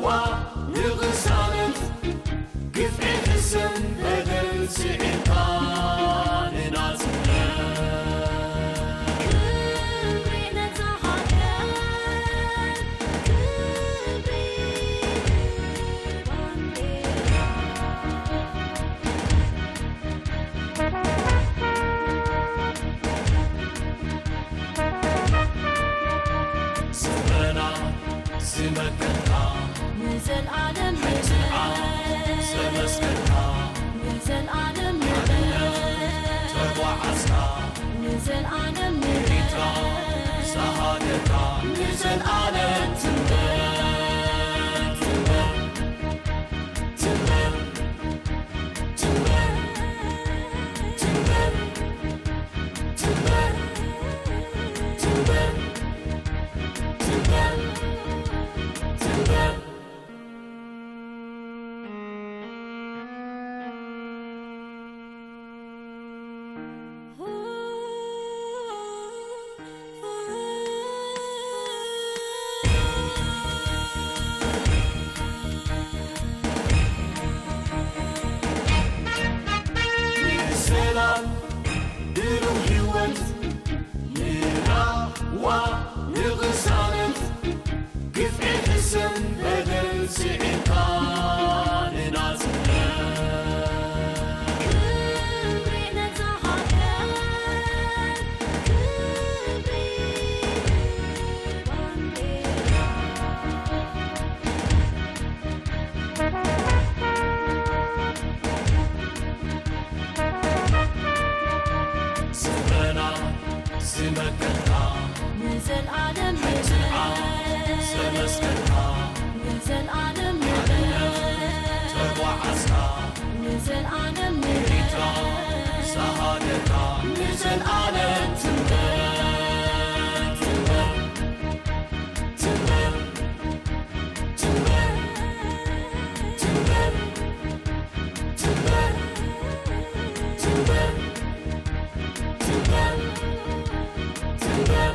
ዋ ንቕሳነት ግፍዒ ሕሰም በደል ስዒርካ ንናጽነት ክብሪ ነታ ሃገር ክብሪ ባንዴራ ስምረና ዝመከንካ ንዘልኣለም ንጽንዓ ዘመስከርካ ንዘልኣለም ንበል ተጓዓዝካ ንዘልኣለም ንኤርትራ ዝሃገርካ ንዘልኣለም ትንበር ትንበር ትንበር ትንበር ትንበር ትንበር ትንበር ትንበር ትንበር ሰላም ብሩህ ህይወት ንራዋ ንቕሳነት ግፍዒ ሕሰም በደል ስዒርካ ንናጽነት ክብሪ ነታ ሃገር ክብሪ ባንዴራ ስምረና ዝመከንካ ንዘልኣለም ንጽንዓ ዘመስከርካ ንዘልኣለም ንበል ተጓዓዝካ ንዘልኣለም ንኤርትራ ዝሃገርካ ንዘልኣለም ትንበር ትንበር ትንበር ትንበር ትንበር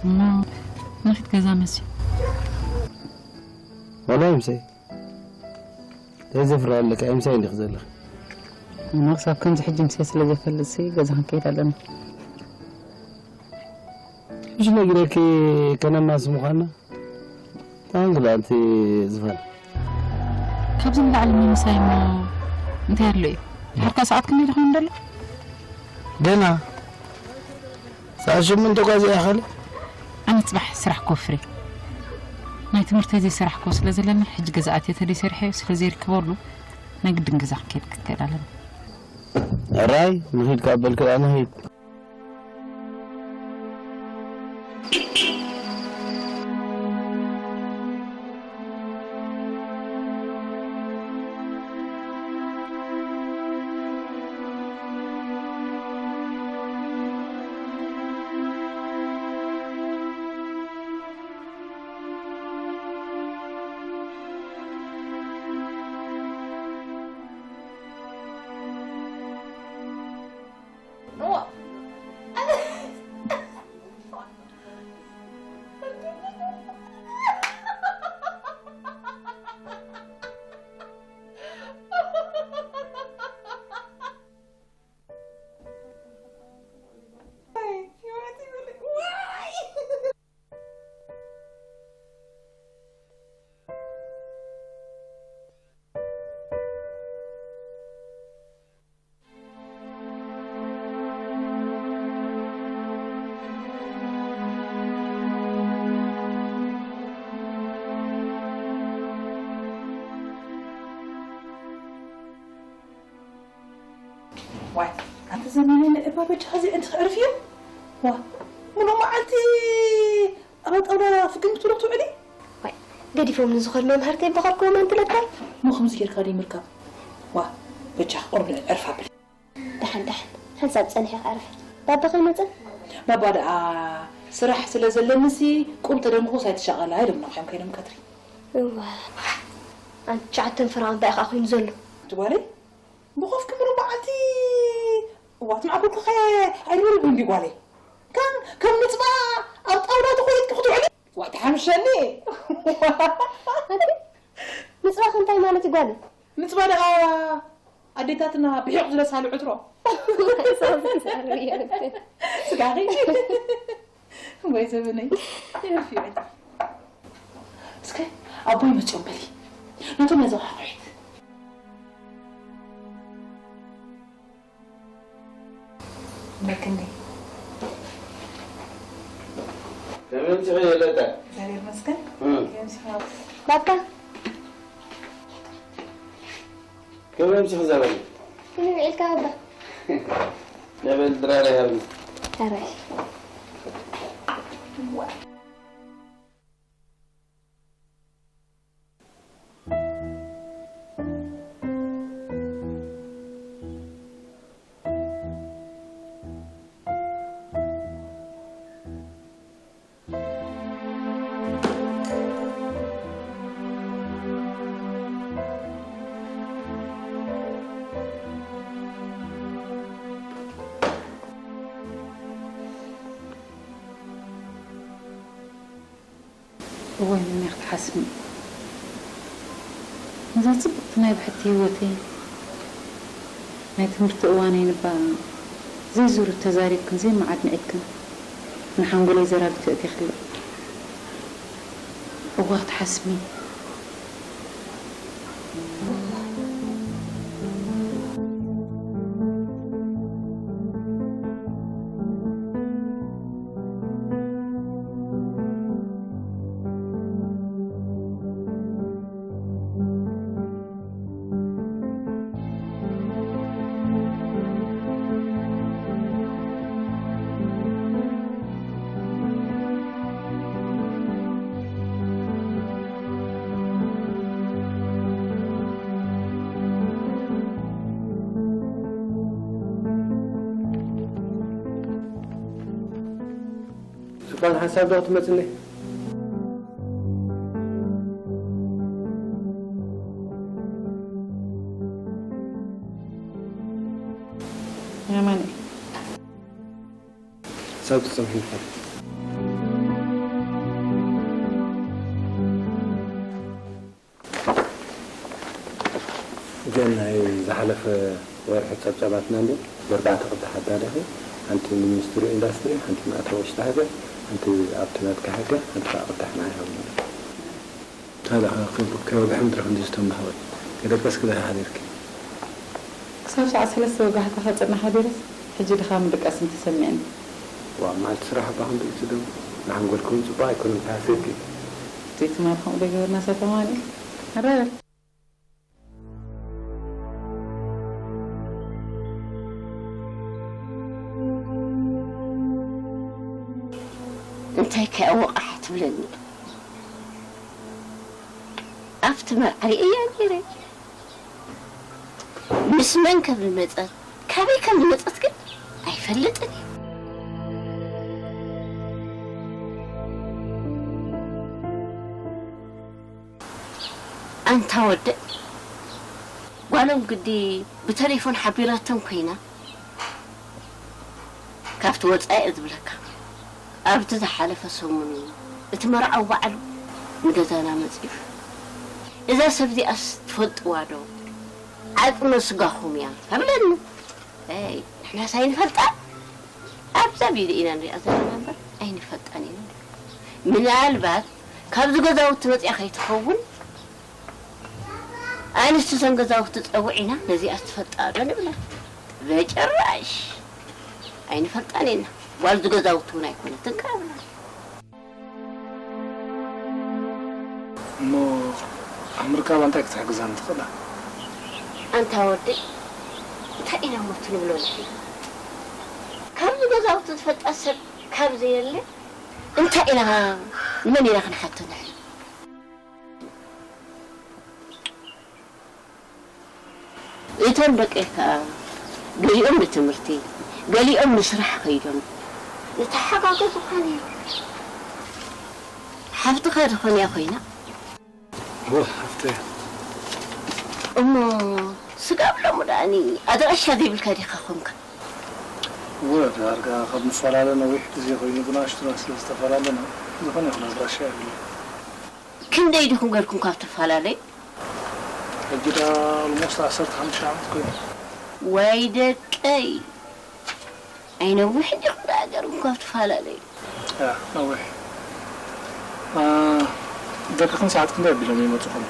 እሞ ንኺድ ገዛ መሲ። ወላ ይምሰይ ዘይዘፍራ ኣለካ ይምሰይ እንዲኽ ዘለኺ። እሞ ክሳብ ከምዚ ሕጂ ምሰይ ስለ ዘይፈልጥ ሲ ገዛ ክንከይድ ኣለና። ምሽ ነጊረኪ ከነማሲ ምዃና። ታንክ ዳንቲ ዝፋን ካብዚ ንላዕሊ ምምሳይ እሞ እንታይ ኣሎ እዩ? ድሕርካ ሰዓት ክንደይ ድኾን ደሎ? ገና ሰዓት ሽምንተ እኳ ዘይኣኸለ። ኣነ ጽባሕ ስራሕ ክወፍር እየ። ናይ ትምህርተይ ዘይሰራሕክዎ ስለ ዘለኒ ሕጂ ገዛ ኣትየ ተደይ ሰሪሐ ስለ ዘይርከበሉ ናይ ግድን ገዛ ክንከይድ ክትከይድ ኣለና። ሕራይ ንኺድ ካብ በልኪ ደኣ ንኺድ። ዋይ ኣንተ ዘመናይ ንዕባ በጃኻ እዚ እንት ክዕርፍ እዩ። ዋ ሙሉ መዓልቲ ኣብ ጣውላ ፍግም ክትብሎ ትውዕሊ። ዋይ ገዲፎም ንዝኸዱ መምሃርተይ በኸርክዎም ኣንትለታይ? እሞ ከምዚ ጌርካ ደይ ምርካብ? ዋ፣ በጃ ቁርብ ዕርፍ ኣብሊ። ደሓን፣ ደሓን። ሓንሳብ ጸኒሐ ክዕርፍ። ባባ ከይመጸ? ባባ ደኣ ስራሕ ስለ ዘለኒሲ ቁም ተደንጉኹስ ኣይትሻቐላ ኢሎምና እዮም ከይዶም ቀትሪ። እዋ። ኣንቲ ትሽዓተን ፍራቕ እንታይ ከኣ ኮይኑ ዘሎ? ኣንቲ ጓለይ፣ ብኾፍኪ ምሉእ መዓልቲ እዋ ትማዕኩልኪ ኸ ኣይርብርብን ድዩ ጓለይ? ከም፣ ከም ንጽባ ኣብ ጣውላ ተኾይጥኪ ክትውዕሊ? ዋ፣ ትሓምሸኒ። ኣንቲ ንጽባ ከ እንታይ ማለት እዩ ጓለይ? ንጽባ ደኣ ኣዴታትና ብሒቕ ዝለሳሉ ዕትሮ። ስጋኺ። ወይ ዘበነይ። ይረፍ ይበል። እስከ ኣቦይ መጽኦም በሊ። ነቶም ነዘዋሕኩሒት። መክኒ። ከመይ ኣምሲኺ የለታ? እግዚኣብሔር ይመስገን። እም። ከመይ ኣምሲኻ? ባባ። ከመይ ኣምሲኺ ዘበነ? ከመይ ውዒልካ ባባ? ነበል ድራር ይሃብኒ። ኣራይ። እዋይ፣ ንመን ክትሓስብኒ? ነዛ ጽብቕቲ ናይ ብሕቲ ህይወተይ፣ ናይ ትምህርቲ እዋነይን እባ ዘይዙር ተዛሪብክን ዘይመዓድ ንዒትክን ንሓንጎለይ ዘራጊ ተእቲኽለይ። እዋ ክትሓስብኒ። ዝኾነ ሓሳብ ዶ ክትመጽኒ? ኣማኑኤል። ክሳብ ትጸንሑ ንፈልጥ። እዘን ናይ ዝሓለፈ ወርሒ ጸብጻባትና እንድየን። ብኣርባዕተ ቅዳሕ ኣዳለኺ፣ ሓንቲ ንሚኒስትሪ ኢንዳስትሪ፣ ሓንቲ ንኣታዊ ውሽጢ ሃገር፣ ሓንቲ ኣብቲ ናትካ ሕገ፣ ሓንቲ ከዓ ቅዳሕ ንዓይ ሃብኒ። ታዲያ ከ-፣ ከ-፣ ከበግሐ ምድሪ ክንዲ ዝተምሃወ፣ ገደቀስ ክልተ ሓዲርኪ። ክሳብ ሰዓት ሰለስተ ወጋሕታ ከጽናሕ ሓዲረስ፣ ሕጂ ድኻ ምድቃስ እንተሰሚዕኒ። ዋ፣ መዓልቲ ስራሕ እባ ክንድኡ ትደው። ንሓንጎልኪ እውን ጽቡቕ ኣይኮነን፣ ተሃስየኪ። እቲ ትማል ከምኡ ዶ ገበርና፣ ሳተማኒ? ኣረ። እንታይ ከ ኣወቓሕ ትብለኒ? ኣብቲ መርዓ ርእያ ነይረ። ምስ መን ከም ዝመጸት፣ ካበይ ከም ዝመጸት ግን ኣይፈልጥን እየ። ኣንታ ወደይ፣ ጓሎም ግዲ ብተሌፎን ሓቢራቶም ኮይና፣ ካብቲ ወጻኢ እየ ዝብለካ። ኣብቲ ዝሓለፈ ሰሙን እዩ እቲ መርዓዊ ባዕሉ ንገዛና መጺኡ። እዛ ሰብ እዚኣስ ትፈልጥዋ ዶ? ዓጽመ ስጋኹም እያ፣ ተብለኒ። ኣይ፣ ንሕናስ ኣይንፈልጣን። ኣብዛ ቪድዮ ኢና ንሪኣ ዘለና እምበር ኣይንፈልጣን ኢና። ምናልባት ካብዚ ገዛውቲ መጺኣ ከይትኸውን፣ ኣንስቲ እዞን ገዛውቲ ጸውዒና፣ ነዚኣስ ትፈልጣ ዶ ንብላ። በጭራሽ ኣይንፈልጣን ኢና። ጓልዚ ገዛውቲ እውን ኣይኮነትን ከኣ ብላ። እሞ ኣብ ምርካባ እንታይ ክትሕግዛኒ ትኽእላ? ኣንታ ወደይ፣ እንታይ ኢና እሞ እቲ ንብሎ ንሕና? ካብዚ ገዛውቲ ዝፈልጣ ሰብ ካብ ዘየለ፣ እንታይ ኢና፣ ንመን ኢና ክንሓቶ ንሕና? እቶም ደቀይ ከኣ ገሊኦም ንትምህርቲ፣ ገሊኦም ንስራሕ ከይዶም ንተሓጋገዙኻ ነይሮም። ሓፍትኻ ዝኾነ እያ ኮይና። እወ፣ ሓፍተይ እያ። እሞ ስጋብ ሎሚ ደኣኒ ኣድራሻ ዘይብልካ ዲኻ ኾንካ? እወ፣ ዳርጋ ካብ ንፈላለ ነዊሕ ግዜ ኮይኑ፣ ብንኣሽቱና ስለ ዝተፈላለና፣ ዝኾነ ይኹን ኣድራሻ የብለይን። ክንደይ ዲኹም ጌርኩም ካብ ትፈላለዩ? ሕጂ ደኣ ኦልሞስት ዓሰርተ ሓሙሽተ ዓመት ኮይኑ። ወይ ደቀይ! ኣይነውሕን ዲኹም ደኣ ጌርኩም ካብ ትፈላለዩ? ያ፣ ነዊሕ። አ፣ ደቂ ክንሰዓት ክንደይ ኣቢሎም ይመጹኹም?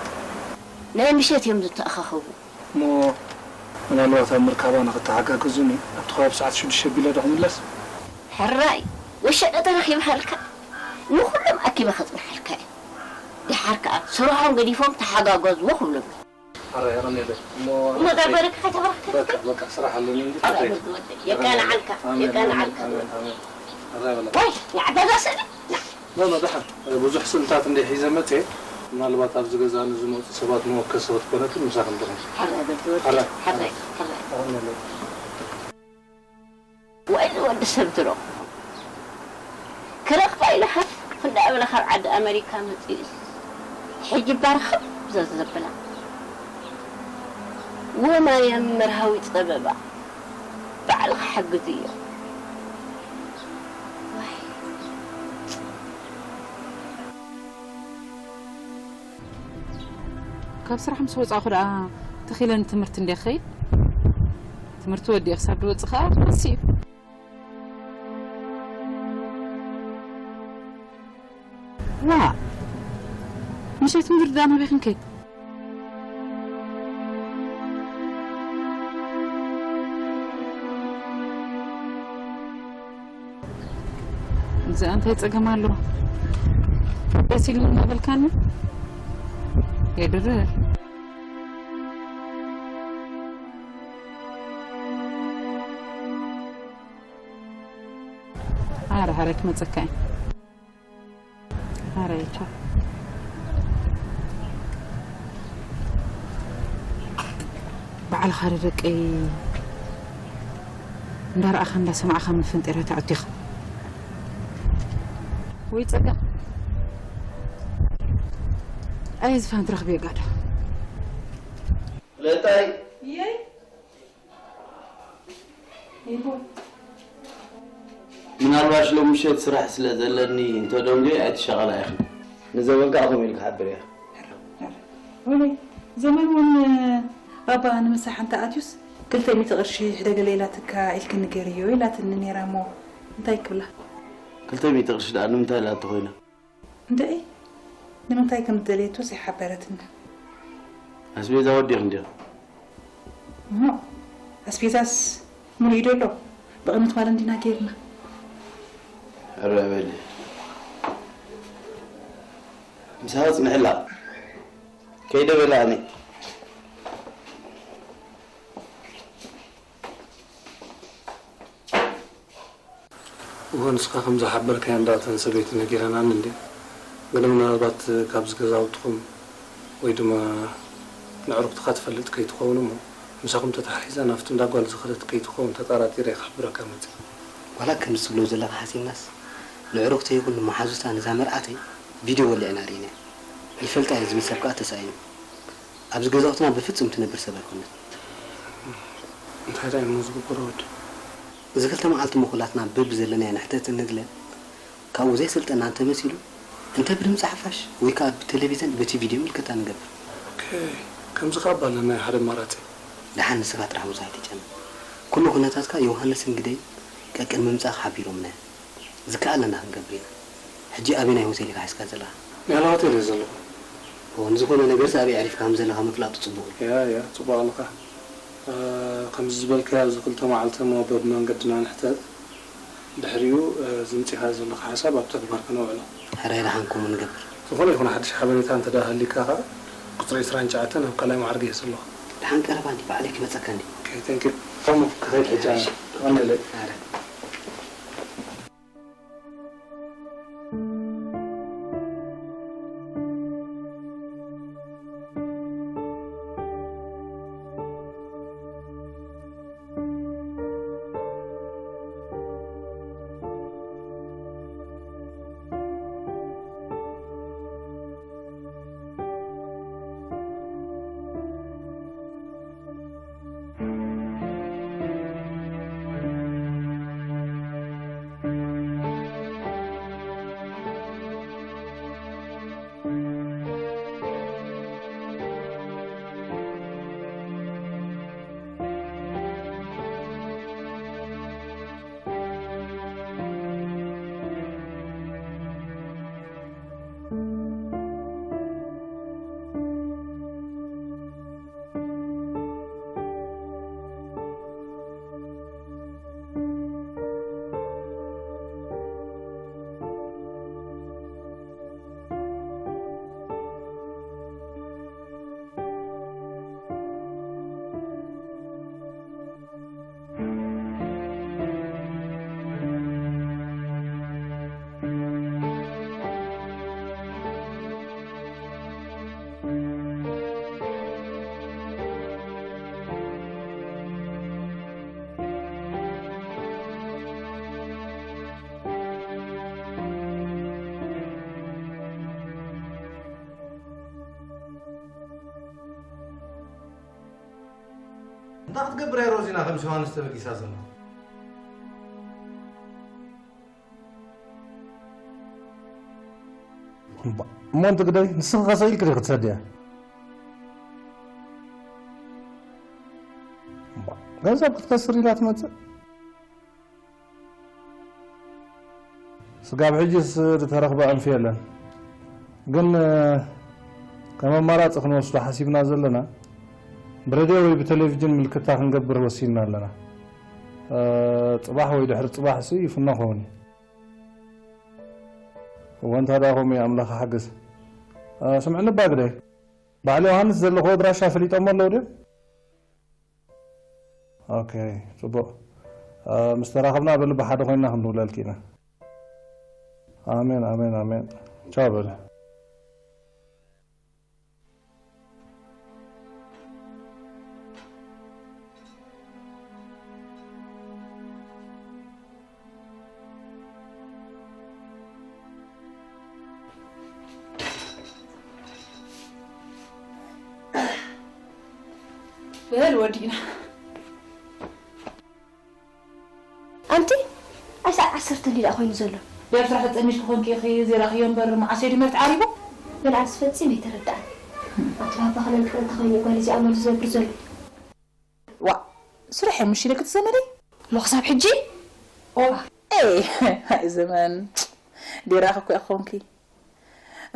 ናይ ምሸት እዮም ዝተኣኻኸቡ። እሞ ምናልባት ኣብ ምርካባ ንኽተሓጋግዙኒ ኣብቲ ከባቢ ሰዓት ሽዱሽተ ኣቢለ ዶ ክምለስ? ሕራይ፣ ወሸቀ ተረኺብሃልካ፣ ንኹሎም ኣኪበ ከጽንሓልካ እየ። ደሓር ከኣ ስርሖም ገዲፎም ተሓጋገዝዎ ክብሎም እየ። ሕራይ፣ የቐንየለይ። እሞ እሞ እዛ በረካ ከይተበረከተካ? በቃ፣ በቃ፣ ስራሕ ኣለኒ እንጂ። ሕራይ፣ ወዲ ወደይ፣ የቃንዓልካ፣ ኣሜን፣ የቃንዓልካ። ኣሜን፣ ኣሜን፣ ኣሜን። ሕራይ በላ። ዋይ፣ ንዓዳጋ ሰለ፣ ንዓ። ኖ፣ ኖ፣ ደሓን። ብዙሕ ስእልታት እንደ ሒዘ መጽየ፣ ምናልባት ኣብዚ ገዛ ንዝመጹ ሰባት መወከሲ ክትኮነክን ምሳኽን ትኾን። ሕራይ፣ ወዲ ወደይ፣ ሕራይ፣ ሕራይ፣ ሕራይ። ሕራይ። የቐንየለይ። ወይ ንወዲ ሰብ ድሮ ክረኽባ ኢለ ሃፍ እንዳበለ ካብ ዓዲ ኣመሪካ መጺኡስ፣ ሕጂ ባርኽብ ዘዘብላ። ወማርያም መርሃዊ ጸበባ ባዕልኻ ሓግዝዮ። ዋይ። ካብ ስራሕ ምስ ወጻእኹ ደኣ ተኺለ ንትምህርቲ እንድየ ክኸይድ። ትምህርቲ ወዲኤ ክሳብ ዝወጽእ ከኣ ቀስ እዩ። ዋእ! ምሸት ምድሪ ደኣ ናበይ ክንከይድ? እዚኣ እንታይ ጸገም ኣለዎ? ደስ ኢሉ እናበልካኒ የድርር። ኣረ፣ ኣረ፣ ክመጸካ እየ። ኣረ፣ ቻው። ባዕልኻ ዶ ደቀይ እንዳረኣኻ እንዳሰማዕኻ መፈንጠርያ ተዓቲኻ? ወይ ጸጋ። ኣየ ዝፋን ትረኽብዮ ጋዶ። ፍለጣይ። የይ። ይቦ። ምናልባሽ ሎሚ ምሸት ስራሕ ስለ ዘለኒ እንተደንጎየ ኣይትሻቐላ ኢኺ። ንዘበን ከኣ ከምኡ ኢሉ ክሓብር እየ። ወይኔ፣ ዘመን እውን ባባ ንምሳሕ እንተ ኣትዩስ ክልተ ሚእቲ ቅርሺ ሕደገለ ኢላትካ ኢልክኒ ገርዮ ኢላትኒ ነይራ እሞ እንታይ ክብላ? ክልተ ሚእቲ ቅርሺ ደኣ ንምንታይ ኢላቶ ኮይና? እንድዒ፣ ንምንታይ ከም ዝደለየቶስ ኣይሓበረትንን። ኣስቤዛ ወዲእኺ እንድዮ? እሞ፣ ኣስቤዛስ ሙሉእ እዩ ዶ ኣሎ? ብቕንት ዋላ እንዲና ጌርና። ሕረ በሊ። ምሳኻ ጽንሕላ። ከይደ በላ ኣነ። እወ፣ ንስኻ ከም ዝሓበርካዮ እንዳ እተን ሰበይቲ ነጊረናኒ እንድየን። ግን ምናልባት ካብዚ ገዛውትኹም ወይ ድማ ንዕሩኽትኻ ትፈልጥ ከይትኸውን እሞ፣ ምሳኹም ተተሓሒዛ ናብቲ እንዳ ጓል ዝኸደት ከይትኸውን ተጠራጢረ እየ ክሕብረካ መጺአ። ዋላ ከምዚ ትብሎ ዘለኻ ሓሲብናስ፣ ንዕሩኽተይ ይኹን ንመሓዙታ ነዛ መርዓተይ ቪድዮ ወሊዕና ርኢናያ። ይፈልጣ እየ ዝብል ሰብ ከኣ ተሳኢኑ። ኣብዚ ገዛውትና ብፍጹም ትነብር ሰብ ኣይኮነትን። እንታይ ደኣ እሞ ዝግበሮ ወዲ? እዚ ክልተ መዓልቲ እሞ ኩላትና በቢ ዘለናዮ ንሕተት እንድለ፣ ካብኡ ዘይሰልጠና እንተመሲሉ፣ እንተ ብድምጺ ሓፋሽ ወይ ከኣ ብቴሌቪዘን በቲ ቪድዮ ምልክታ ንገብር። ኦኬ፣ ከምዚ ከኣ እባ ኣለናዮ ሓደ ኣማራጺ። ደሓን ንስኻ ጥራሕ ብዙሕ ኣይትጨነቕ። ኩሉ ኩነታትካ ዮሃንስን ግደይን ቀቅድሚ ምምጻእካ ሓቢሮምና እዮም። ዝከኣለና ክንገብር ኢና። ሕጂ ኣበየናይ ሆቴል ኢኻ ሒዝካ ዘለኻ? ንያላ ሆቴል እየ ዘለኹ። ኦ፣ ንዝኾነ ነገርሲ ኣበይ ኣዕሪፍካ ከም ዘለኻ ምፍላጡ ጽቡቕ እዩ። ያ፣ ያ፣ ጽቡቕ ኣለኻ። እ፣ ከምዚ ዝበልካዮ ኣብዚ ክልተ መዓልቲ እሞ በብመንገድና ንሕተት። ድሕሪኡ፣ እ፣ ዝምጺኻዮ ዘለኻ ሓሳብ ኣብ ተግባር ከነውዕሎ። ሕራይ ደሓን ከምኡ ንገብር። ዝኾነ ይኹን ሓድሽ ሓበሬታ እንተ ደኣ ሃልዩካ ኸኣ፣ ቁጽሪ ዕስራን ትሽዓተን ኣብ ካልኣይ መዓርግ እየ ዘለኹ። ደሓን ቀረባ እንዲ፣ ባዕለይ ክመጸካ እንዲ። ኦኬ፣ ታንክ ዩ። እሞ ክኸይድ ሕጂ ኣነ። እሺ። ቀንየለይ። ኣረ። እንታይ ክትገብር እያ ሮዚና ከምሲ ዮሃንስ ተበጊሳ ዘላ? እባ፣ እሞ እንትግደይ ንስኺ ከሰ ኢልክ ዲኺ ትሰድያ? እባ፣ ገንዘብ ክትከስር ኢላ ትመጽእ? ስጋብ ሕጅስ ዝተረኽበ ኣንፊ የለን። ግን ከም ኣማራፂ ክንወስዶ ሓሲብና ዘለና ብሬድዮ ወይ ብቴሌቪዥን ምልክታ ክንገብር ወሲንና ኣለና። ጽባሕ ወይ ድሕሪ ጽባሕ እሱ ይፍኖ ኸውን እዩ። እወ እንታ ደኣ ከምኡ እዩ ኣምላኽ ሓግዝ። ስምዕኒ እባ ግደይ፣ በዓል ዮሃንስ ዘለኹ ኣድራሻ ፈሊጦሞ ኣለዉ ድዮም? ኦኬ፣ ጽቡቕ። ምስ ተራኸብና በሊ ብሓደ ኮይንና ክንድውለልኪ ኢና። ኣሜን፣ ኣሜን፣ ኣሜን። ቻው በሊ። በል ወዲእና። ኣንቲ ኣይ ሰዓት ዓሰርተ እንዲ ደኣ ኮይኑ ዘሎ። ድያብ ስራሕ ተጸሚድኪ ኮንኪ ኢኺ ዘይረኣኽዮ እምበር መዓስ እዩ ድመርት ዓሪቡ? መልዓልሲ ፈጺመ ኣይተረድኣን። ኣቲ ባባ ከነንቅዕ እንተኾይኑ እዩ ጓል እዚኣ መርዙ ዝነብር ዘሎ። ዋእ ስርሐ ምሽ ኢለኪ ትዘመደይ። እሞ ክሳብ ሕጂ? ኦ ኤይ ኣይ ዘመን ዲራኺ እኮ ኢኺ ኮንኪ።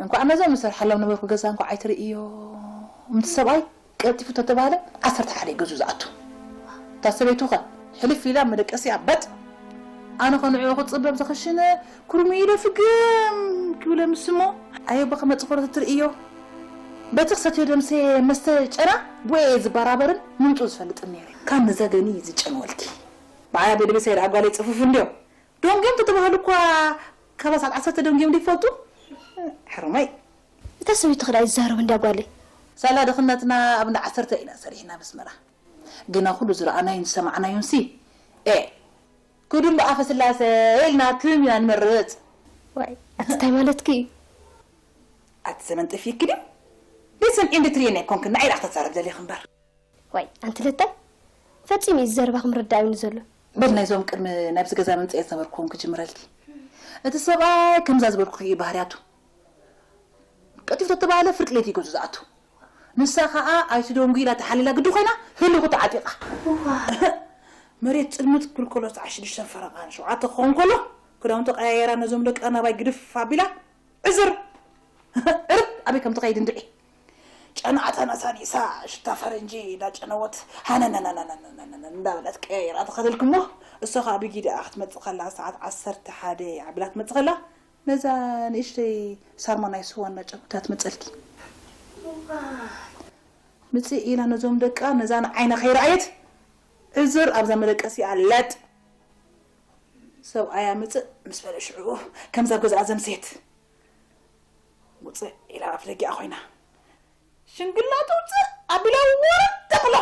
እንኳዕ ነዞም ዝሰርሓሎም ነበርኩ ገዛ እንኳዕ ኣይትርእዮ። እምቲ ሰብኣይ ቀልጢፉ ተተባህለ ዓሰርተ ሓደ ገዙ ዝኣቱ። እታ ሰበይቱ ኸ ሕልፍ ኢላ መደቀሲኣ በጥ። ኣነ ኸ ንዕኡ ክጽበብ ዝኽሽነ ኩርሚ ኢለ ፍግም ክብለ ምስሞ ኣየቦ ክመጽእ ከሎ ትርእዮ። በቲ ክሰትዮ ደምሴ መስተ ጨና ብኤ ዝበራበርን ምምጹ ዝፈልጥን ነይረ። ካብ ንዘገኒ ዝጨንወልኪ። ብዓያ ቤደቤሳይ ደኣ ጓለይ ጽፉፍ እንድዮ። ደንጊዮም ተተባህሉ እኳ ካብ ኣስዓት ዓሰርተ ደንጊዮም ዶ ይፈልጡ? ሕሩመይ። እታ ሰበይቲ ክዳ ይዛረብ እንዳ ጓለይ። ሳላ ድኽነትና ኣብ እንዳ ዓሰርተ ኢና ሰሪሕና በስመራ። ግና ኩሉ ዝረኣናዮን ዝሰማዕናዮን ሲ ኤ ክዱን ብኣፈ ስላሰ ኢልና ክም ኢና ንመርጽ። ዋይ ኣቲ እንታይ ማለትኪ እዩ? ኣቲ ዘመን ጠፊእኪ ድዩ? ደይ ሰምዒ እንድትርእየና ኣይኮንክን ንዓይ ደኣ ክተዛረብ ደሊኺ እምበር። ዋይ ኣንቲ ለታይ ፈጺሙ እዩ ዘረባኺ ምርዳእ ይብኒ ዘሎ። በል ናይዞም ቅድሚ ናብዚ ገዛ ምምፅኤ ዝነበርኩዎም ክጅምረልኪ። እቲ ሰብኣይ ከምዛ ዝበልኩኺ እዩ ባህርያቱ። ቀልጢፉ ተተባህለ ፍርቂ ለይቲ እዩ ገዝኡ ዝኣቱ። ንሳ ኸዓ ኣይትደንጉ ኢላ ተሓሊላ ግዲ ኮይና ህልኹ ተዓጢቓ። መሬት ፅልምት ክብል ከሎ ሰዓት ሽዱሽተ ፈረቓ ንሸውዓተ ክኸውን ከሎ ክዳውንቲ ቀያየራ ነዞም ደቃ ናባይ ግድፍ ኣቢላ ዕዝር! እርብ! ኣበይ ከም ትኸይድ እንድዒ። ጨናኣታ ነሳኒሳ ሽታ ፈረንጂ እንዳጨነወት ሃነነነነነነነ እንዳበለት ቀያይራ ትኸደልኪ እሞ እሶ ኸኣ ብጊደኣ ክትመጽእ ከላ ሰዓት ዓሰርተ ሓደ ኣቢላ ትመጽእ ከላ ነዛ ንእሽተይ ሳርማ ናይ ስዋ እንዳጨንኩታ ትመጸልኪ። ምጽእ ኢላ ነዞም ደቃ ነዛ ንዓይና ከይረኣየት ዕዝር ኣብዛ መደቀሲኣ ለጥ። ሰብኣያ ምጽእ ምስ በለ ሽዑ ከምዛ ገዝኣ ዘምሴት ውጽእ ኢላ ኣፍ ደጊኣ ኮይና ሽንግላ ትውጽእ ኣቢላ ወረድ ተብሎ።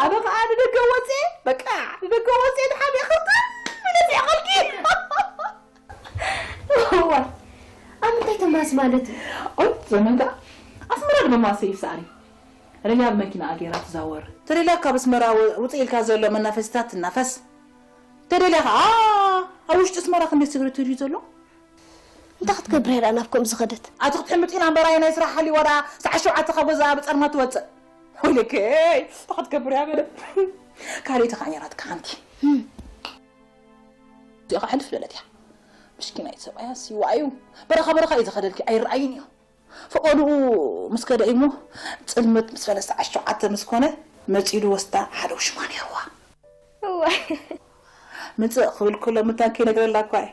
ኣነ ከኣ ንደገ ወጽኤ በቃ ንደገ ወጽኤ ንሓደ ክርጠም ኢለ ጽዕቐልኪ። ዋይ ኣብ ምንታይ ተማስ ማለት እዩ? ኦይ ዘመን ከኣ ኣስመራ ንመማሰ ይፍሳኣኒ። ረያ ብመኪና ኣገይራ ትዛወር። ተደልያ ካብ ኣስመራ ውጽእ ኢልካ ዘሎ መናፈሲታት ትናፈስ። ተደልያ ከኣ ኣብ ውሽጢ ኣስመራ ክንደይ ስግሪ ትድዩ ዘሎ? እንታይ ክትገብር እያ ደኣ ናብ ከምኡ ዝኸደት? ኣቲ ክትሕምጥ ኢና እምበር ኣየናይ ስራሕ ሃልይዋ ደኣ ሰዓት ሸውዓተ ካብ ገዛኣ ብጸልማት ትወጽእ። ወይለከይ እንታይ ክትገብር እያ በለ። ካልእ ተኻዒራትካ ሓንቲ። እዚኣ ኸዓ ሕልፍ ዝበለት እያ። ምስኪናይ ሰብኣያ ሲዋ እዩ። በረኻ በረኻ እዩ ዝኸደልኪ ኣይረኣይን እዩ። ፈቐድኡ ምስ ከደ እሞ ጽልምት ምስ በለ ሰዓት ሸውዓተ ምስ ኮነ መጺኡ ዝወስዳ ሓደ ውሽማ ነይርዋ። እዋይ ምጽእ ክብል ከሎ ምታን ከይነግረላ እኳ እየ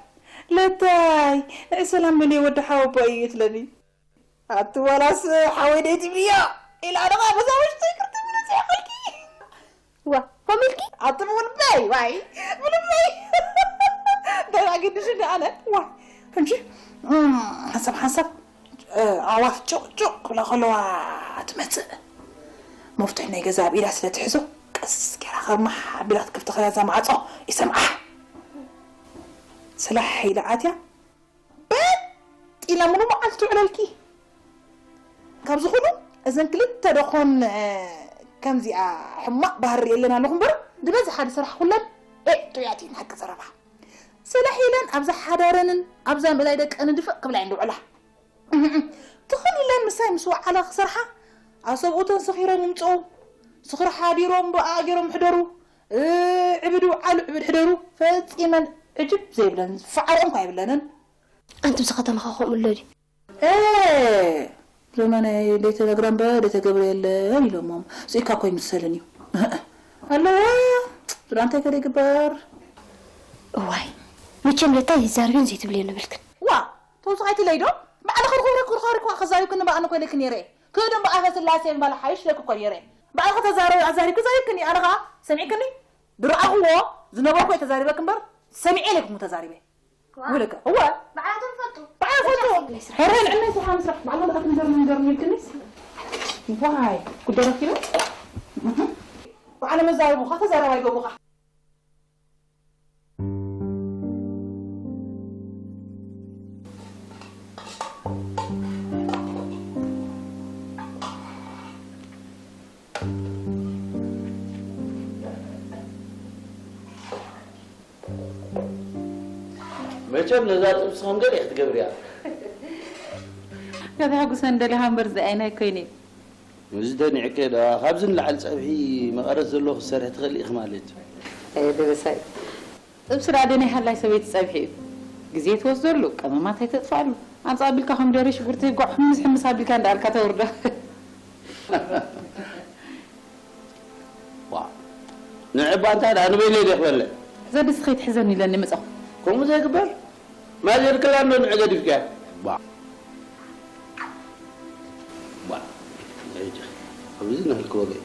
ለታይ ንዒ ሰላም በልዮ ወዲ ሓወቦ እዩ ትለኒ ኣቲ ዋላስ ሓወይ ደይ ትብልዮ ኢላ ኣነ ኸዓ በዛ ውሽጢ ክርተ ሚነስ ይኸልኪ ዋ ኮሚልኪ ኣቲ ምውልበይ ዋይ ምውልበይ እንታይ ኣገድሽኒ ኣነ ዋይ ሕጂ ሓንሳብ ሓንሳብ ኣዕዋፍ ጭቕጭቕ ክብላ ከለዋ ትመጽእ። መፍትሕ ናይ ገዛ ኣብ ኢዳ ስለ ትሕዞ ቀስ ገይራ ከማሕ ኣቢላ ክትከፍት ከላ እዛ ማዕጾ ይሰምዓ። ስላሕ ኢላ ኣትያ በጥ ኢላ ሙሉ መዓልቲ ትውዕለልኪ። ካብዚ ኩሉ እዘን ክልተ ደኾን ከምዚኣ ሕማቕ ባህሪ የለን ኣለኹ እምበር፣ ዝበዝሓ ዝሰርሓ ኩለን ኤእ ጥዑያት እየን፣ ሓቂ ዘረባ። ስልሕ ኢለን ኣብዛ ሓዳረንን ኣብዛ ምእላይ ደቀንን ድፍእ ክብላ እየን ዝውዕላ። እህም። ትኽን ኢለን ምሳይ ምስ ወዓላ ክሰርሓ፣ ኣብ ሰብኡተን ሰኺሮም ይምፅኡ። ስኽሪ ሓዲሮም ብኣ ገይሮም ሕደሩ። እ፣ ዕብድ ውዓሉ ዕብድ ሕደሩ። ፈፂመን ዕጅብ ዘይብለን፣ ዝፈዓርኦም እኳ የብለንን። ኣንቲ ብዚ ከተማኻ ከምኡ ኣሎ ድዩ? ኤ፣ ዘመናይ ደይተነግረ እምበር ደይተገብረ የለን ኢሎሞም። ስኢካ እኮ ይምሰልን እዩ። ኣለዋ፣ ብራ እንታይ ከ ይግበር? እዋይ፣ መቸም ለታ ይዛርብን ዘይትብልዮ ንብልክን። ዋ፣ ተውስኻይቲ ለይዶ? ባዕልኺ ርኹብሪ ክርኻሪ እኳ ከዛሪብክኒ በኣነ እኮ ኢለኪ ነይረ። ክእድም በኣፈ ስላሴ ምባል ሓይሽ ኢለኪ እኮ ነይረ። ባዕልኺ ተዛረቢ ኣዛሪብኪ ዛሪብክኒ፣ ኣነ ኸኣ ሰሚዕክኒ? ዝረኣኽዎ ዝነበርኩ እየ ተዛሪበኪ እምበር፣ ሰሚዐ ኢለኪ እኮ ተዛሪበ። ዋ። ውልቀ። እወ። ባዕላቶም ፈልጡ። ባዕላ ፈልጡ። ሕረ ንዕመይ ስሓ ምስራሕ። ባዕላ ለኣት ንገር ንገር ይልክኒ። ዋይ፣ ጉደረኪ ነው? ባዕላ መዛረቡ ኸ ተዛረባ ይገብሩኻ። መቸም ነዛ ጥብሲ ከም ገለ ክትገብርያ። ከተሐጉሰን ደሊኻ እምበር ዝኣይና ኣይኮይነ። እዚ ተኒዕከ ደኣ ካብዚ ንላዕሊ ጸብሒ መቐረት ዘለዎ ክትሰርሒ ትኽእሊ ኢኺ ማለት እዩ። ኣየ ደበሳይ። ጥብሲ ደኣ ደናይ ሃላይ ሰበይቲ ጸብሒ እዩ። ግዜ ትወስደሉ፣ ቀመማት ኣይተጥፍኣሉ። ኣምጻ ኣቢልካ ኮሚደረ ሽጉርቲ ጓዕ ሕምስ ሕምስ ኣቢልካ እንዳኣልካ ተውርዶ። ዋ። ንዕባ እንታይ ደኣ ንበይነይ ድየ ክበልዕ? እዛ ድስቲ ከይትሕዘኒ ኢለኒ መጻኹ። ከምኡ ዘይግበር? ማይ ዘድክላ እንዶ ንዒ ገዲፍካያ? ባ። ባ። ዘይጅ። ኣብዚ ነህልክ ወገይ።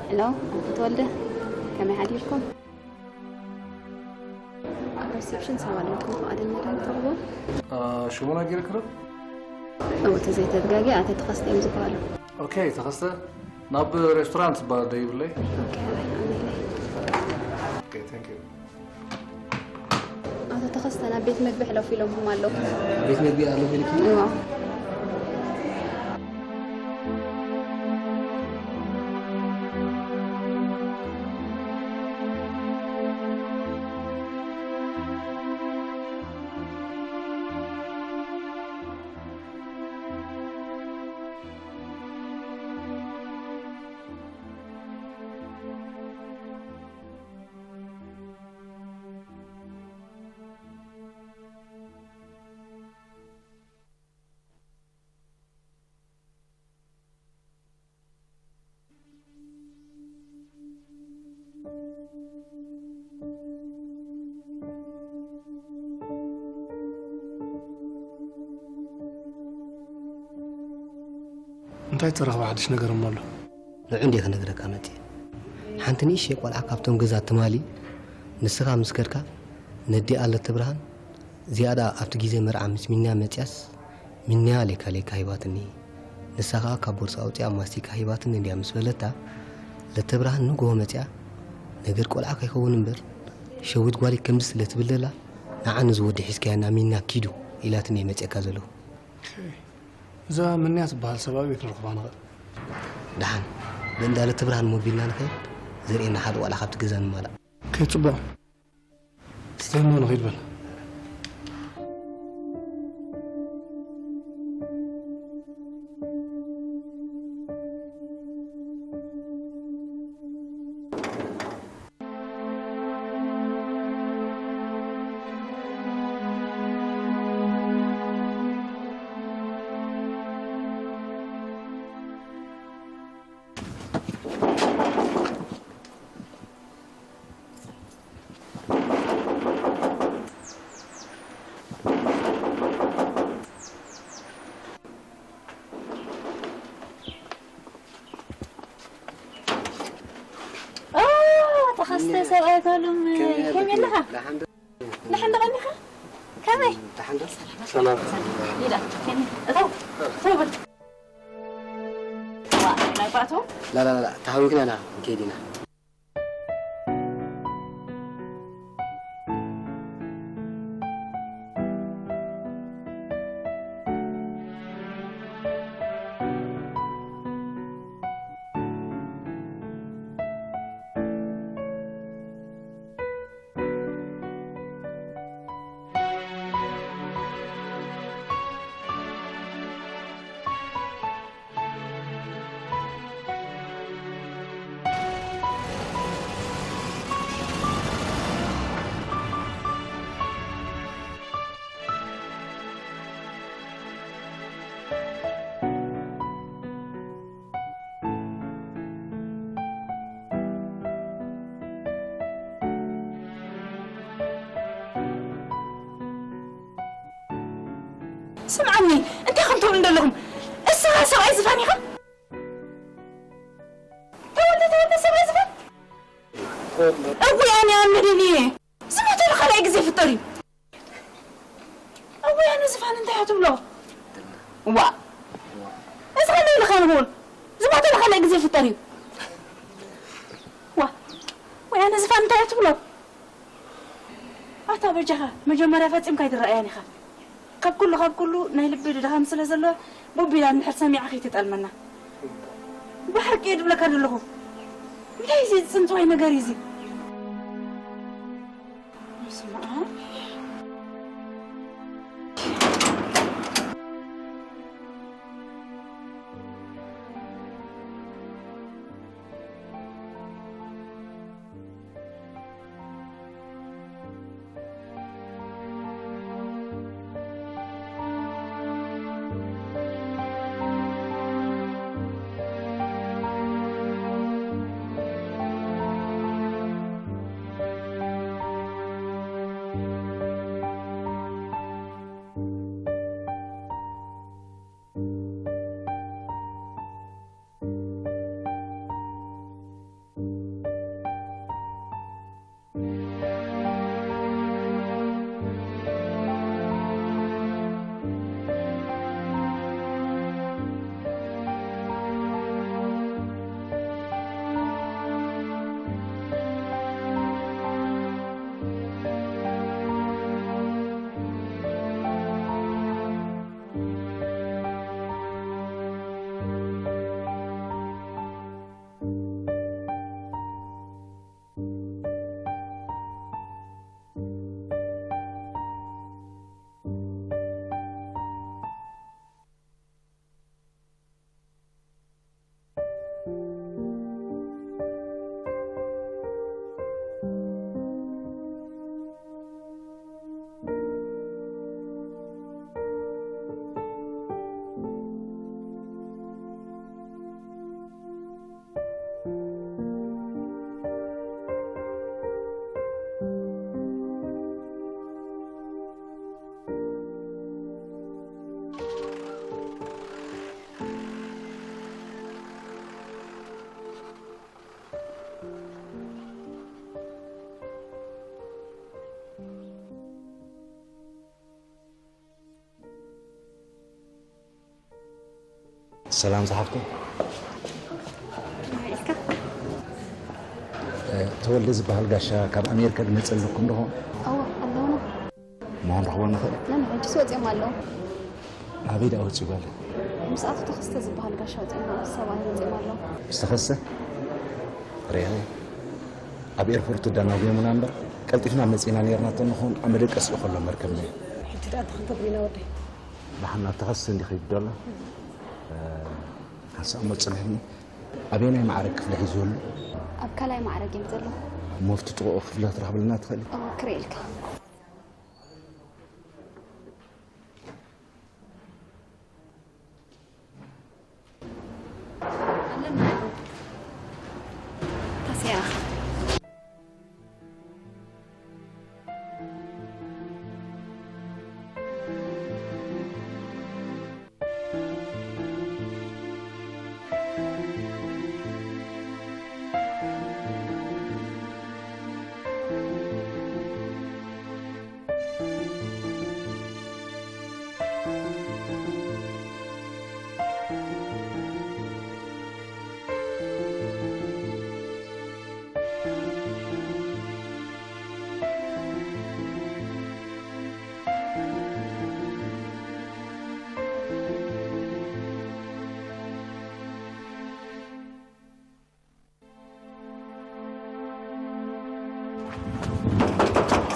ሄሎ፣ ኣቶ ተወልደ፣ ከመይ ሓዲርኩም? ኣብ ሪሴፕሽን ሰብ ኣለኩም፣ ፍቓደኛ ዶ ትረኽቦ? ሽሙና ጌርክሮ? እው፣ ተዘይተጋጊ ኣቶ ተኸስተ እዮም ዝበሃሉ። ኦኬ፣ ተኸስተ። ናብ ሬስቶራንት እባ ደይብለይ። ኦኬ፣ ኣበይ? ኣበይ? ኦኬ፣ ታንክ ዩ። ኣቶ ተኸስተ ናብ ቤት መግቢ ሕለፉ ኢሎምኹም ኣለዉ። ቤት መግቢ ኣለዉ ኢልኪ? እዋ። እንታይ ተረኽበ ሓድሽ ነገር እሞ ኣሎ? ንዑ እንድየ ክነግረካ መጽየ። ሓንቲ ንእሽተይ ቆልዓ ካብቶም ገዛ ትማሊ ንስኻ ምስ ከድካ ነዲኣ ኣለትብርሃን እዚኣ ደኣ ኣብቲ ግዜ መርዓ ምስ ሚንያ መጽያስ፣ ሚንያ ሌካ ሌካ ሂባትኒ። ንሳ ከኣ ካብ ቦርሳ ኣውጺኣ ማስቲካ ሂባትኒ እንድያ ምስ በለታ፣ ለተብርሃን ንግሆ መጽያ፣ ነገር ቆልዓ ከይኸውን እምበር፣ ሸዊት ጓለይ ከምዚ ስለ ትብል ዘላ፣ ንዓ ነዚ ወዲ ሒዝካዮ ናብ ሚንያ ኪዱ ኢላትኒ እየ መጺኣካ ዘለኹ። እዛ ሚንያ ትበሃል ሰብ ኣበይ ክንረኽባ ንኽእል? ደሓን፣ ብእንዳ ለተብርሃን ሞቢልና ንኸይድ፣ ዘርእየና ሓደ ቆልዓ ካብቲ ገዛ ንማላእ። ኦኬ፣ ጽቡቕ። ስተይ እሞ ንኺድ በል። ኦ፣ ተኸስተ ሰብኣይ ጋሎም ከመይ ደሓን ዶ? ደሓን ዶ ቀኒኻ? ከመይ? ደሓን ዶ? ሰላም። ይዳ፣ እተው፣ እተው በል። ዋ፣ ናይ ባእቶ? ላ፣ ላ፣ ላ፣ ላ፣ ተሃዊኽና ኢና፣ ንከይድ ኢና። ስምዓኒ፣ እንታይ ከም ትብሉ እንደለኹም? እስኻ ሰብኣይ ዝፋን ኢኻ? ተወልደ፣ ተወልደ፣ ሰብኣይ ዝፋን? እጉይ፣ ኣነ ኣምድን እየ። ዝሞተሉ ካልኣይ ግዜ ፍጠር እዩ። እወ፣ ኣነ ዝፋን እንታይ እያ ትብሎ? ዋ፣ እዚ ከመይ ኢልካ ንብኡን? ዝሞተ ካልኣይ ግዜ ይፍጠር እዩ። ዋ፣ ወይ ኣነ ዝፋን እንታይ እያ ትብሎ? ኣታ በጃኻ መጀመርያ ፈጺምካ ኣይትረኣያን ኢኻ። ካብ ኩሉ፣ ካብ ኩሉ ናይ ልቢ ድኻም ስለ ዘሎ፣ ቡቢላ እንድሕር ሰሚዓ ከይትጠልመና። ብሓቂ እየ ድብለካ ዘለኹ። እንታይ እዚ ጽንጽዋይ ነገር እዩ እዚ? በስመ ኣብ። ሰላም ዝሓፍተይ። ኢልካ? እ፣ ተወልደ ዝበሃል ጋሻ ካብ ኣሜሪካ ዝመጸልኩም ዶ ኾን? እወ፣ ኣለውና። መሆን ረኽቦ ንኽእል? ነን፣ ሕጅስ ወጺኦም ኣለዉ። ኣበይ ደኣ ወጺኡ ጓል? ምስኣቱ ተኸስተ ዝበሃል ጋሻ ወጺኦም፣ ሰብኣይ ወጺኦም ኣለዉ። ምስ ተኸስተ? ርኣዮ። ኣብ ኤርፖርት እዳናጉዮምና እምበር፣ ቀልጢፍና መጺእና ነይርና፣ እተንኾን ኣብ መደቀሲኡ ከሎ መርከብና እዩ። ሕጂ ደኣ እንታይ ክንገብር ኢና ወደይ? ደሓን ናብ ተኸስተ እንዲ ኸይዱ ዘሎ። እ፣ ሓንሳእ እሞ ጽንሕኒ። ኣበየናይ ማዕረግ ክፍሊ ሒዙ ኣሎ? ኣብ ካልኣይ ማዕረግ እዮም ዘለዉ። እሞ ኣብቲ ጥቕኡ ክፍሊ ክትረኽብልና ትኽእሊ? እወ፣ ክርእየልካ።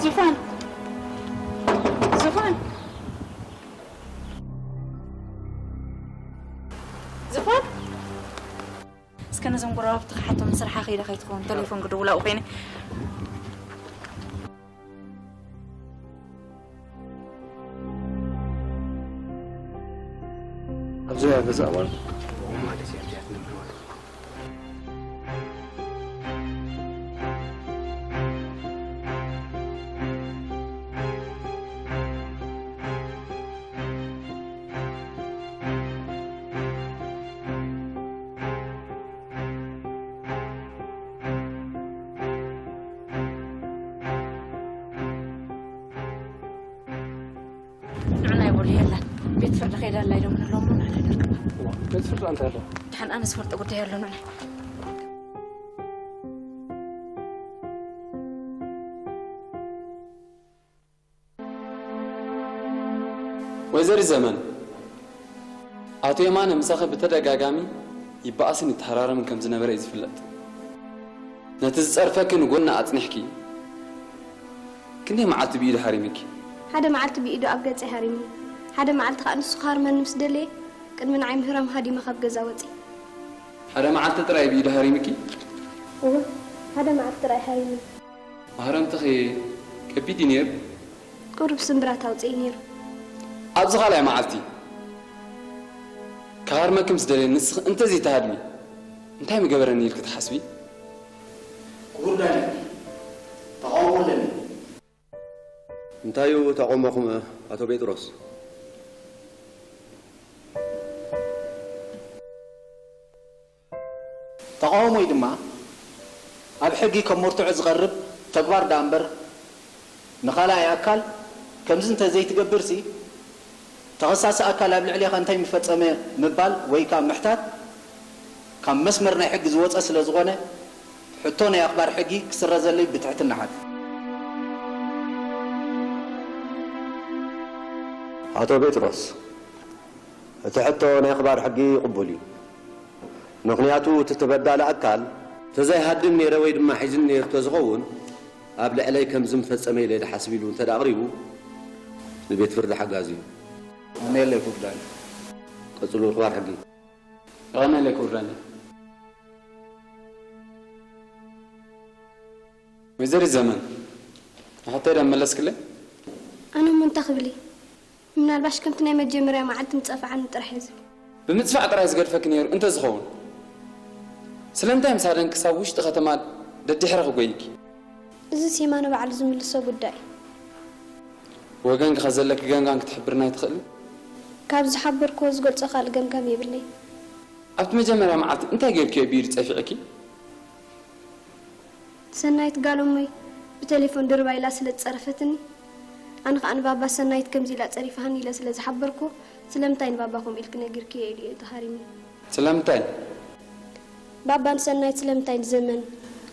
ዝፋን፣ ዝፋን፣ ዝፋን። እስከ ነዞም ጎረባብቲ ክሓቶም ስርሓ ከይደ ከይትኸውን፣ ቴሌፎን ክድውል ኣብኡ ኮይነ። ኣብዚኣ ገዛ እዋን። ንዑና ይበሉ የላን። ቤት ፍርዲ ከይዳ ኣላ ኢሎም ንብሎም ንዓና ንርክባ። እዋ፣ ቤት ፍርዲ እንታይ ኣሎ? ድሓን ኣነ ዝፈልጦ ጉዳይ ኣሎ፣ ንዑና። ወይዘሪት ዘመን፣ ኣቶ የማነ ምሳኺ ብተደጋጋሚ ይበኣስን ይተሃራረምን ከም ዝነበረ እዩ ዝፍለጥ። ነቲ ዝጸርፈኪ ንጎኒ ኣጽኒሕኪ፣ ክንደይ መዓልቲ ብኢዱ ሃሪምኪ? ሓደ መዓልቲ ብኢዱ ኣብ ገጸይ ሃሪሙ። ሓደ መዓልቲ ከኣ ንሱ ክሃርመኒ ምስ ደለየ፣ ቅድሚ ንዓይ ምህራም ሃዲመ ካብ ገዛ ወጺ። ሓደ መዓልቲ ጥራይ ብኢዱ ሃሪምኪ? እወ፣ ሓደ መዓልቲ ጥራይ ሃሪሙ። ማህረምትኺ ከቢድ እዩ ነይሩ? ቁሩብ ስምብራት ኣውጽኢ ነይሩ። ኣብዚ ካልኣይ መዓልቲ ክሃርመኪ ምስ ደለየ ንስኺ እንተዘይትሃድሚ እንታይ ምገበረኒ ኢልኪ ትሓስቢ? ክቡር ዳኒ፣ ተቓውሞ ኣለኒ። እንታይ እዩ ተቓውሞኹም ኣቶ ጴጥሮስ? ተቓውሞይ ድማ ኣብ ሕጊ ከም መርትዖ ዝቐርብ ተግባር ደኣ እምበር ንኻልኣይ ኣካል ከምዚ እንተ ዘይትገብርሲ ተኸሳሲ ኣካል ኣብ ልዕሌኻ እንታይ ምፈጸመ ምባል ወይ ከኣ ምሕታት ካብ መስመር ናይ ሕጊ ዝወጸ ስለ ዝኾነ ሕቶ ናይ ኣኽባር ሕጊ ክስረዘለይ ብትሕትና እሓትት። ኣቶ ጴጥሮስ፣ እቲ ሕቶ ናይ ኣኽባር ሕጊ ቅቡል እዩ። ምኽንያቱ እቲ ተበዳሊ ኣካል ተዘይሃድም ነይረ ወይ ድማ ሒዝኒ ነይሩ ተዝኸውን ኣብ ልዕለይ ከም ዝምፈጸመ ኢለ ድሓስብ ኢሉ እንተ ኣቕሪቡ ንቤት ፍርዲ ሓጋዚ እዩ። የቐንየለይ ክቡር ዳኛ። ቀጽሉ ኣኽባር ሕጊ። የቐንየለይ ክቡር ዳኛ። ወይዘሪት ዘመን፣ ንሕቶይ ዶ መለስክለይ? ኣነ እሞ እንታይ ክብል እየ? ምናልባሽ ከምቲ ናይ መጀመርያ መዓልቲ ምጸፍዓኒ ጥራሕ እየ ዝብል። ብምጽፋዕ ጥራይ ዝገድፈኪ ነይሩ እንተዝኸውን፣ ስለምንታይ ምሳደን ክሳብ ውሽጢ ከተማ ደድሕረኺ ጎይኪ? እዚስ የማነ ባዕሉ ዝምልሶ ጉዳይ እዩ። ወገንኪ ከ ዘለኪ ገምጋም ክትሕብርና ኣይትኽእልን? ካብ ዝሓበርክዎ ዝገልጾ ካልእ ገምጋም የብለይን። ኣብቲ መጀመርያ መዓልቲ እንታይ ጌርክዮ ብኢዱ ጸፊዕኪ? ሰናይት ጋል እሞይ ብቴሌፎን ድርባ ኢላ ስለ ዝጸረፈትኒ፣ ኣነ ኸኣ ንባባ ሰናይት ከምዚ ኢላ ጸሪፋኒ ኢለ ስለ ዝሓበርክዎ፣ ስለምንታይ ንባባ ከምኡ ኢልኪ ነጊርክዮ ኢሉ እዩ ተሃሪምኒ። ስለምንታይ? ባባ ንሰናይት ስለምንታይ ንዘመን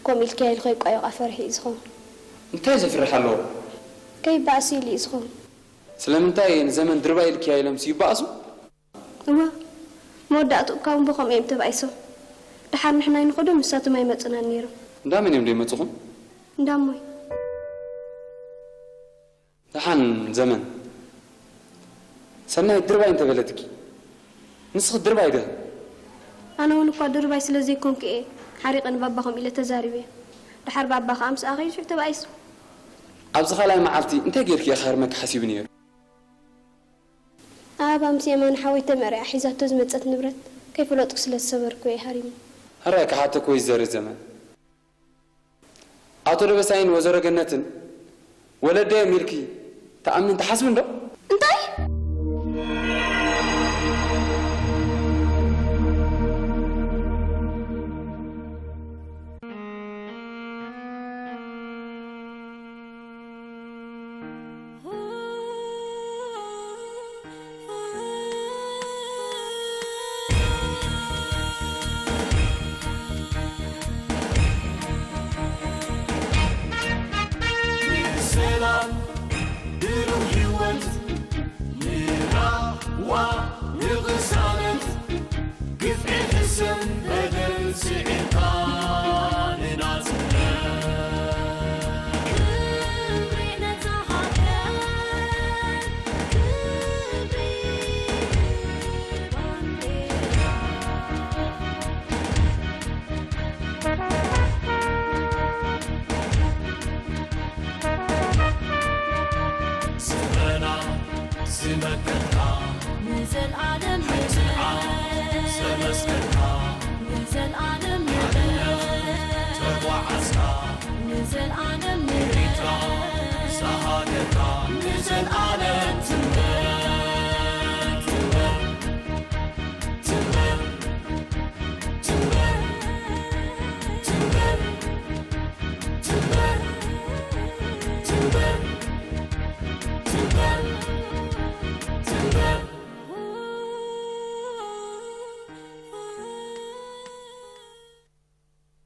ከምኡ ኢልክያ ኢሉ ከይቋየቋ ፈሪሑ እዩ ዝኸውን። እንታይ ዘፍርሕ ኣለዎ? ከይበኣሱ ኢሉ እዩ ዝኸውን። ስለምንታይ ንዘመን ድርባ ኢልክያ ኢሎምስ ይበኣሱ? እወ፣ መወዳእትኡ እኳ እውን ብኸምኡ እዮም ተባኢሶም። ደሓር ንሕና ኣይንኸዶም፣ ንሳቶም ኣይመጹናን ነይሮም። እንዳ መን እዮም ደይመጹኹም? እንዳ እሞይ። ደሓን ዘመን፣ ሰናይት ድርባይ እንተበለትኪ፣ ንስኺ ድርባይ ዶ? ኣነ እውን እኳ ድርባይ ስለ ዘይኮንኩ እየ ሓሪቐ ንባባ ከምኡ ኢለ ተዛሪበዮ። ደሓር ባባ ኸኣ ምስኣ ኸይዱ ሽዑ ተባኢሱ። ኣብዚ ኻልኣይ መዓልቲ እንታይ ጌርኪ እየ ክሃርመኪ ሓሲቡ ነይሩ? ኣባ ምስ የማነ ሓወይ ተመርዕያ ሒዛቶ ዝመጸት ንብረት ከይፈለጥኩ ስለ ዝሰበርኩ እየ ሃሪሙ። ሕራይ ክሓተኪ ወይዘሪት ዘመን፣ ኣቶ ደበሳይን ወይዘሮ ገነትን ወለደዮም ኢልኪ ትኣምንን ትሓስብን ዶ? እንታይ? ሰላም ብሩህ ህይወት ዝመከርካ ንዘልኣለም ንጽንዓ ዘመስከርካ ንዘልኣለም ተጓዓዝካ ንዘልኣለም ንሪታ ዝሃገርካ ንዘልኣለም ትንበር።